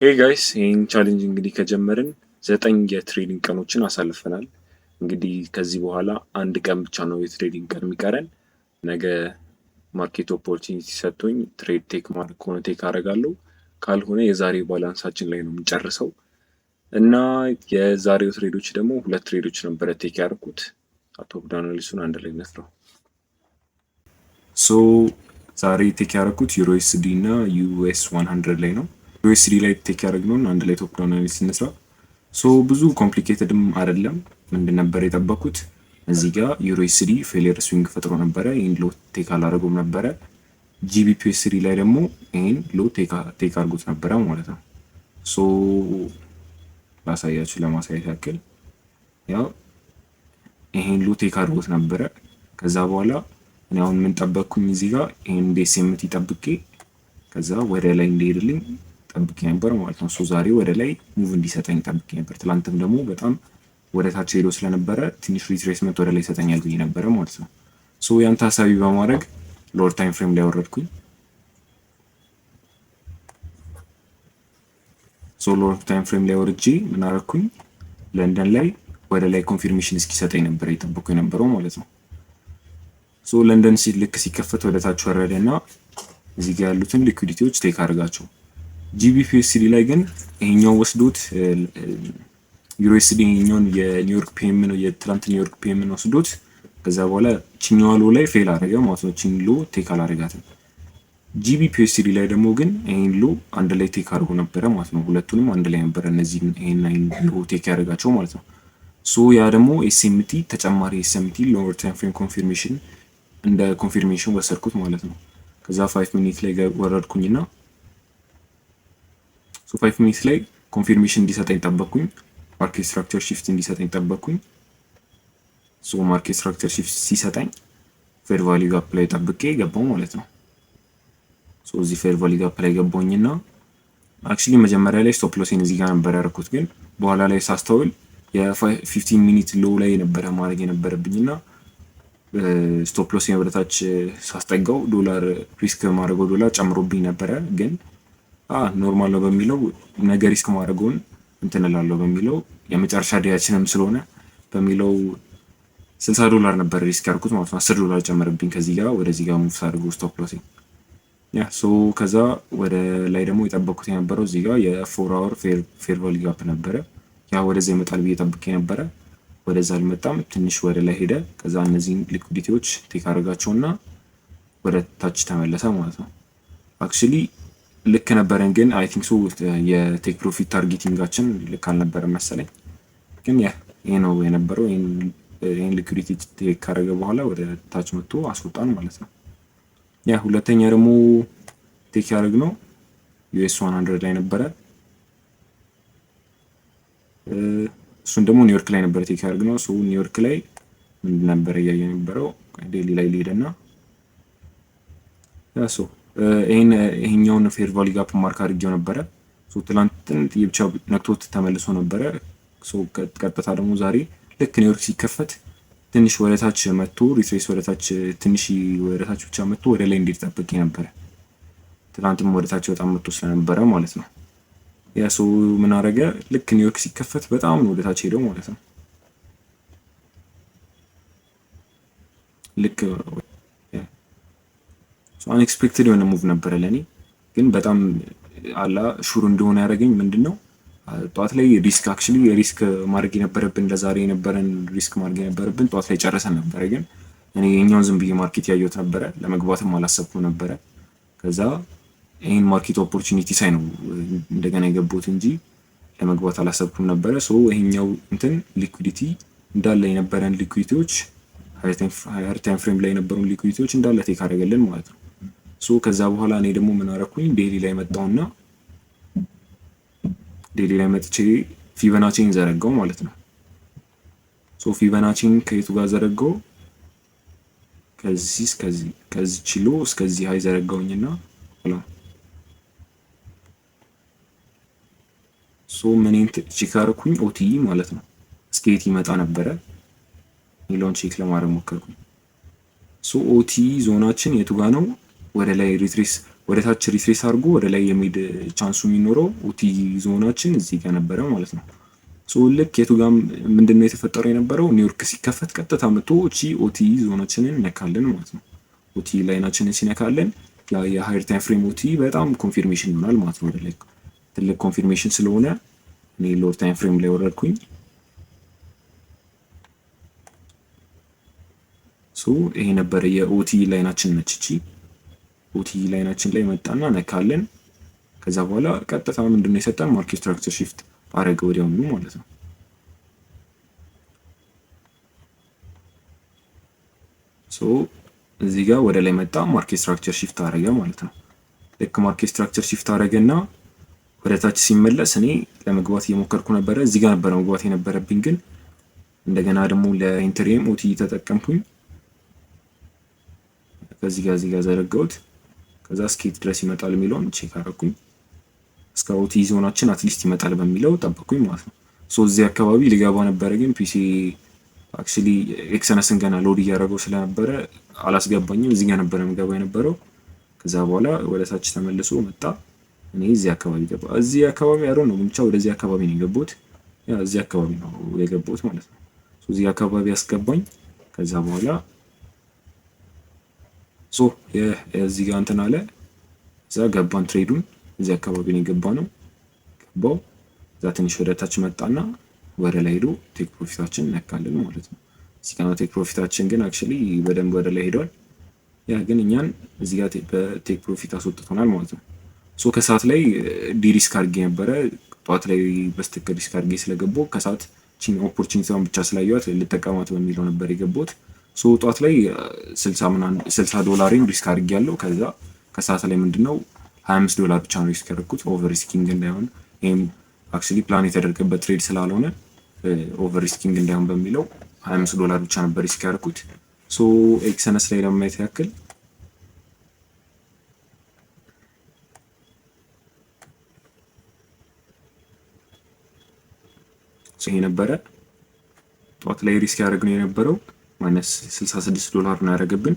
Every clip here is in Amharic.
Hey guys፣ ይህን challenge እንግዲህ ከጀመርን 9 የ trading ቀኖችን አሳልፈናል። እንግዲህ ከዚህ በኋላ አንድ ቀን ብቻ ነው የ trading ቀን የሚቀረን። ነገ market opportunity ሰጥቶኝ trade take ማድረግ ከሆነ take አደርጋለሁ፣ ካልሆነ የዛሬ balance ኣችን ላይ ነው የምንጨርሰው። እና የዛሬው trade ኦች ደግሞ ሁለት trade ኦች ነበረ take ያደርኩት። Top down analysis ኡን አንድ ላይ ነው። So ዛሬ take ያደረኩት EURUSD እና US 100 ላይ ነው። USD ላይ take ያደረግነውን አንድ ላይ top down analysis እንስራ። So ብዙ complicated ም አይደለም። ምንድን ነበር የጠበኩት? እዚህ ጋር EURUSD failure swing ፈጥሮ ነበረ። ይህን low take አላደረገውም ነበረ። GBPUSD ላይ ደግሞ ይህን low take አድርጎት ነበረ ማለት ነው። So ላሳያችሁ፣ ለማሳየት ያክል ያው ይሄን low take አድርጎት ነበረ። ከዛ በኋላ እኔ አሁን ምን ጠበቅኩኝ? እዚህ ጋር ይሄን SMT ጠብቄ ከዛ ወደ ላይ እንዲሄድልኝ ጠብቄ ነበር ማለት ነው። So ዛሬ ወደ ላይ move እንዲሰጠኝ ጠብቄ ነበር። ትላንትም ደግሞ በጣም ወደ ታች ሄዶ ስለነበረ ትንሽ retracement ወደ ላይ ይሰጠኛል ብዬ ነበረ ማለት ነው። So ያን ታሳቢ በማድረግ lower time frame ላይ ወረድኩኝ። So lower time frame ላይ ወርጄ ምን አደረኩኝ? ለንደን ላይ ወደ ላይ confirmation እስኪሰጠኝ ነበር የጠበቅኩ የነበረው ማለት ነው። So ለንደን ልክ ሲከፈት ወደ ታች ወረደ እና እዚህ ጋር ያሉትን liquidity ዎች take አድርጋቸው። GBPUSD ላይ ግን ይሄኛው ወስዶት፣ EURUSD ይሄኛውን የኒውዮርክ PM ነው፣ የትላንት ኒውዮርክ PM ን ወስዶት ከዛ በኋላ ችኛዋ low ላይ fail አደረገ ማለት ነው። ቺን low take አላደረጋትም። GBPUSD ላይ ደግሞ ግን ይሄን low አንድ ላይ take አድርጎ ነበረ ማለት ነው። ሁለቱንም አንድ ላይ ነበረ እነዚህ ይሄን low take ያደረጋቸው ማለት ነው። So ያ ደግሞ SMT፣ ተጨማሪ SMT lower time frame confirmation እንደ confirmation ወሰድኩት ማለት ነው። ከዛ 5 minute ላይ ወረድኩኝና so 5 minute ላይ confirmation እንዲሰጠኝ ጠበቅኩኝ። Market structure shift እንዲሰጠኝ ጠበቅኩኝ። So market structure shift ሲሰጠኝ fair value gap ላይ ጠብቄ ገባው ማለት ነው። So እዚህ fair value gap ላይ ገባሁኝና actually መጀመሪያ ላይ stop loss ኤን እዚህ ጋር ነበር ያደረኩት፣ ግን በኋላ ላይ ሳስተውል የ15 minute low ላይ ነበረ ማድረግ የነበረብኝና stop loss ኤን ወደታች ሳስጠጋው ዶላር risk ማድረገው ዶላር ጨምሮብኝ ነበረ። ግን normal ነው በሚለው፣ ነገ risk ማድረገውን እንትን እላለሁ በሚለው፣ የመጨረሻ day ያችንም ስለሆነ በሚለው 60 ዶላር ነበር risk ያልኩት ማለት ነው። 10 ዶላር ጨመረብኝ ከዚህ ጋር ወደዚህ ጋር move ሳደርገው stop loss ኤ። Yeah, so ከዛ ወደ ላይ ደግሞ የጠበቅኩት የነበረው እዚህ ጋር የ 4 hour fair value gap ነበረ። ያ ወደዛ ይመጣል ብዬ ጠብቄ ነበረ። ወደዛ አልመጣም። ትንሽ ወደ ላይ ሄደ። ከዛ እነዚህን liquidity ዎች take አደረጋቸውና ወደ ታች ተመለሰ ማለት ነው። Actually ልክ ነበረን፣ ግን I think so የ take profit targeting ኣችን ልክ አልነበረም መሰለኝ። ግን yeah፣ ይሄ ነው የነበረው። ይህን liquidity take ካደረገ በኋላ ወደ ታች መጥቶ አስወጣን ማለት ነው። Yeah፣ ሁለተኛ ደግሞ take ያደረግነው US 100 ላይ ነበረ። እሱን ደግሞ ኒውዮርክ ላይ ነበረ take ያደረግነው። So ኒውዮርክ ላይ ምንድን ነበረ እያየ የነበረው? Daily ላይ ሊሄድና so ይሄኛውን fair value gap mark አድርጌው ነበረ። ትላንትን ብቻ ነክቶት ተመልሶ ነበረ። ቀጥታ ደግሞ ዛሬ ልክ ኒውዮርክ ሲከፈት ትንሽ ወደታች መጥቶ retrace ወደታች ትንሽ ወደታች ብቻ መጥቶ ወደ ላይ እንዲሄድ ጠብቄ ነበረ። ትላንትም ወደታች በጣም መጥቶ ስለነበረ ማለት ነው። Yeah, so ምን አደረገ? ልክ ኒውዮርክ ሲከፈት በጣም ነው ወደታች ሄደው ማለት ነው። ልክ unexpected የሆነ move ነበረ ለእኔ፣ ግን በጣም አላ sure እንደሆነ ያደረገኝ ምንድን ነው፣ ጠዋት ላይ risk actually risk ማድረግ የነበረብን፣ ለዛሬ የነበረን risk ማድረግ የነበረብን ጠዋት ላይ ጨርሰን ነበረ። ግን እኔ የኛውን ዝም ብዬ market ያየሁት ነበረ፣ ለመግባትም አላሰብኩም ነበረ። ከዛ ይህን market opportunity ሳይ ነው እንደገና የገባሁት እንጂ ለመግባት አላሰብኩም ነበረ። So ይሄኛው እንትን liquidity እንዳለ የነበረን liquidity ዎች፣ higher time frame ላይ የነበሩን liquidity ዎች እንዳለ take አደረገልን ማለት ነው። So ከዛ በኋላ እኔ ደግሞ ምን አደረኩኝ? Daily ላይ መጣውና daily ላይ መጥቼ Fibonacci ን ዘረጋው ማለት ነው። So Fibonacci ን ከየቱ ጋር ዘረጋው? ከዚህ እስከዚህ፣ ከዚህ ችሎ እስከዚህ high ዘረጋውኝና so ምንን check አደረኩኝ? OTE ማለት ነው። እስከ የት ይመጣ ነበረ የሚለውን check ለማድረግ ሞከርኩኝ። So OTE zone ኣችን የቱ ጋ ነው? ወደ ላይ retrace ወደ ታች retrace አድርጎ ወደ ላይ የሚሄድ chance ኡ የሚኖረው OTE zone ኣችን እዚህ ጋር ነበረ ማለት ነው። So ልክ የቱ ጋም ምንድነው የተፈጠረው የነበረው? ኒውዮርክ ሲከፈት ቀጥታ መጥቶ እቺ OTE zone ኣችንን ነካልን ማለት ነው። OTE line ኣችንን ሲነካልን የ higher time frame OTE በጣም confirmation ይሆናል ማለት ነው። ወደ ላይ ትልቅ confirmation ስለሆነ እኔ lower time frame ላይ ወረድኩኝ። So ይሄ ነበረ የ OTE line ኣችን ነች እቺ። OTE line ኣችን ላይ መጣና ነካልን። ከዛ በኋላ ቀጥታ ምንድነው የሰጠን? Market structure shift አረገ ወዲያውኑ ማለት ነው። So እዚህ ጋር ወደ ላይ መጣ፣ market structure shift አረገ ማለት ነው። ልክ market structure shift አረገና ወደ ታች ሲመለስ እኔ ለመግባት እየሞከርኩ ነበረ። እዚህ ጋር ነበረ መግባት የነበረብኝ፣ ግን እንደገና ደግሞ ለ entry ም OTE ተጠቀምኩኝ። ከዚህ ጋር እዚህ ጋር ዘረጋሁት። ከዛ እስከየት ድረስ ይመጣል የሚለውን check አረኩኝ። እስከ OTE zone ኣችን at least ይመጣል በሚለው ጠበቅኩኝ ማለት ነው። So እዚህ አካባቢ ልገባ ነበረ፣ ግን PC actually Exness ን ገና load እያደረገው ስለነበረ አላስገባኝም። እዚህ ጋር ነበረ ምገባ የነበረው። ከዛ በኋላ ወደ ታች ተመልሶ መጣ። እኔ እዚህ አካባቢ ገባ። እዚህ አካባቢ ያለው ነው ብቻ ወደዚህ አካባቢ ነው የገባሁት። Yeah፣ እዚህ አካባቢ ነው የገባሁት ማለት ነው። So እዚህ አካባቢ ያስገባኝ። ከዛ በኋላ so እዚህ ጋር እንትን አለ። እዛ ገባን trade ኡን። እዚህ አካባቢ ነው የገባ ነው ገባው። እዛ ትንሽ ወደ ታች መጣና ወደ ላይ ሄዶ take profit ኣችን ነካልን ማለት ነው። እዚህ ጋር take profit ኣችን ግን actually በደንብ ወደ ላይ ሄዷል። Yeah፣ ግን እኛን እዚህ ጋር በ take profit አስወጥቶናል ማለት ነው። So ከሰዓት ላይ de-risk አድርጌ ነበረ። ጠዋት ላይ በስትክክል risk አድርጌ ስለገባሁ ከሰዓት ቺን opportunity ዋን ብቻ ስላየኋት ልጠቀማት በሚለው ነበር የገባሁት። So ጠዋት ላይ 60 ዶላሬን risk አድርጌ ያለው፣ ከዛ ከሰዓት ላይ ምንድነው 25 ዶላር ብቻ ነው risk ያደረኩት፣ over risking እንዳይሆን። ይሄም actually plan የተደረገበት trade ስላልሆነ over risking እንዳይሆን በሚለው 25 ዶላር ብቻ ነበር risk ያደረኩት። So Exness ላይ ለማየት ያክል ይሄ ነበረ። ጠዋት ላይ risk ያደረግነው የነበረው minus 66 ዶላር ነው ያደረገብን።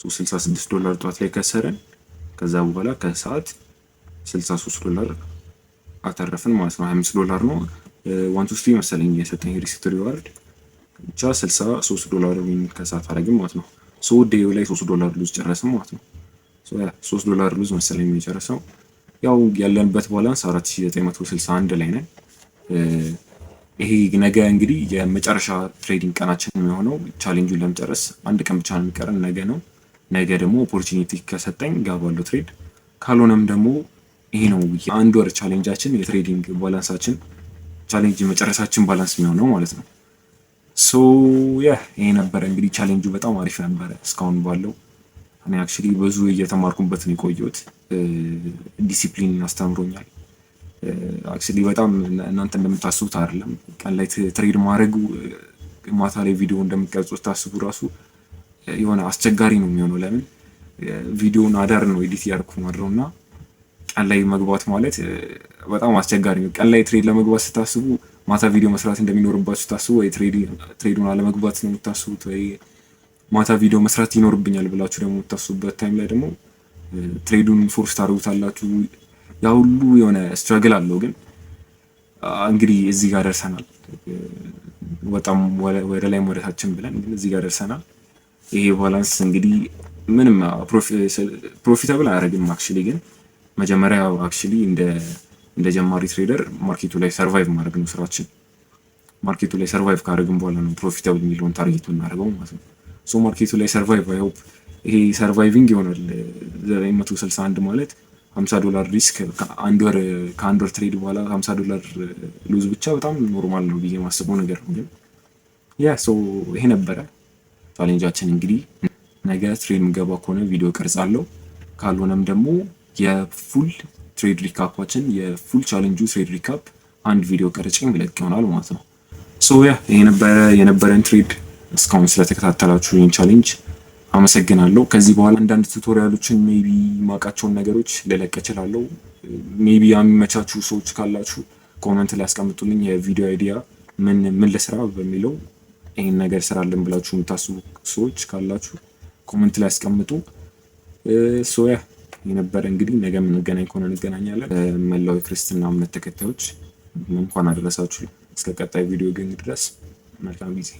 66 ዶላር ጠዋት ላይ ከሰረን። ከዛ በኋላ ከሰዓት 63 ዶላር አተረፍን ማለት ነው። 25 ዶላር ነው፣ 1 to 3 መሰለኝ የሰጠኝ risk to reward። ብቻ 63 ዶላር win ከሰዓት አደረግን ማለት ነው። So day ው ላይ 3 ዶላር lose ጨረስን ማለት ነው። 3 ዶላር lose መሰለኝ የጨረሰው። ያው ያለንበት balance 4961 ላይ ነን። ይሄ ነገ እንግዲህ የመጨረሻ trading ቀናችን የሚሆነው፣ challenge ኡን ለመጨረስ አንድ ቀን ብቻ ነው የሚቀረን፣ ነገ ነው። ነገ ደግሞ opportunity ከሰጠኝ ገባለሁ trade፣ ካልሆነም ደግሞ ይሄ ነው የአንድ ወር challenge ኣችን፣ የ trading balance ኣችን፣ challenge መጨረሳችን balance የሚሆነው ማለት ነው። So yeah፣ ይሄ ነበረ እንግዲህ ቻሌንጁ፣ በጣም አሪፍ ነበረ እስካሁን ባለው። እኔ actually ብዙ እየተማርኩበት ነው የቆየሁት። ዲሲፕሊን አስተምሮኛል። Actually በጣም እናንተ እንደምታስቡት አይደለም። ቀን ላይ trade ማድረጉ ማታ ላይ ቪዲዮ እንደምትቀርጹት ታስቡ ራሱ የሆነ አስቸጋሪ ነው የሚሆነው። ለምን ቪዲዮን አዳር ነው edit እያደረኩ ማድረው እና ቀን ላይ መግባት ማለት በጣም አስቸጋሪ ነው። ቀን ላይ trade ለመግባት ስታስቡ ማታ ቪዲዮ መስራት እንደሚኖርባችሁ ስታስቡ ወይ trade ኡን አለመግባት ነው የምታስቡት፣ ወይ ማታ ቪዲዮ መስራት ይኖርብኛል ብላችሁ ደግሞ የምታስቡበት time ላይ ደግሞ trade ኡን force ታደርጉታላችሁ። ያ ሁሉ የሆነ struggle አለው። ግን እንግዲህ እዚህ ጋር ደርሰናል። በጣም ወደ ላይም ወደ ታችን ብለን ግን እዚህ ጋር ደርሰናል። ይሄ balance እንግዲህ ምንም profitable አያደርግም። Actually ግን መጀመሪያ actually እንደ ጀማሪ trader market ኡ ላይ survive ማድረግ ነው ስራችን። Market ኡ ላይ survive ካደረግን በኋላ ነው profitable የሚለውን target የምናደርገው ማለት ነው። So market ኡ ላይ survive፣ I hope ይሄ surviving ይሆናል። 961 ማለት 50 ዶላር risk ከአንድ ወር trade በኋላ 50 ዶላር lose ብቻ በጣም normal ነው ብዬ የማስበው ነገር ነው። ግን yeah፣ so ይሄ ነበረ challenge ኣችን። እንግዲህ ነገ trade የምገባ ከሆነ ቪዲዮ ቀርጻለሁ። ካልሆነም ደግሞ የ full trade recap ኣችን፣ የ full challenge ኡ trade recap አንድ ቪዲዮ ቀርጬ ምለቅ ይሆናል ማለት ነው። So yeah፣ ይሄ ነበረ የነበረን trade። እስካሁን ስለተከታተላችሁ ይህን challenge አመሰግናለሁ። ከዚህ በኋላ አንዳንድ tutorial ኦችን፣ maybe ማውቃቸውን ነገሮች ልለቅ እችላለሁ። Maybe የሚመቻችሁ ሰዎች ካላችሁ comment ላይ ያስቀምጡልኝ። የቪዲዮ idea ምን ምን ልስራ በሚለው ይህን ነገር ስራለን ብላችሁ የምታስቡ ሰዎች ካላችሁ comment ላይ ያስቀምጡ። So yeah። የነበረ እንግዲህ ነገ የምንገናኝ ከሆነ እንገናኛለን። መላው የክርስትና እምነት ተከታዮች እንኳን አደረሳችሁ። እስከ ቀጣይ ቪዲዮ ግን ድረስ መልካም ጊዜ።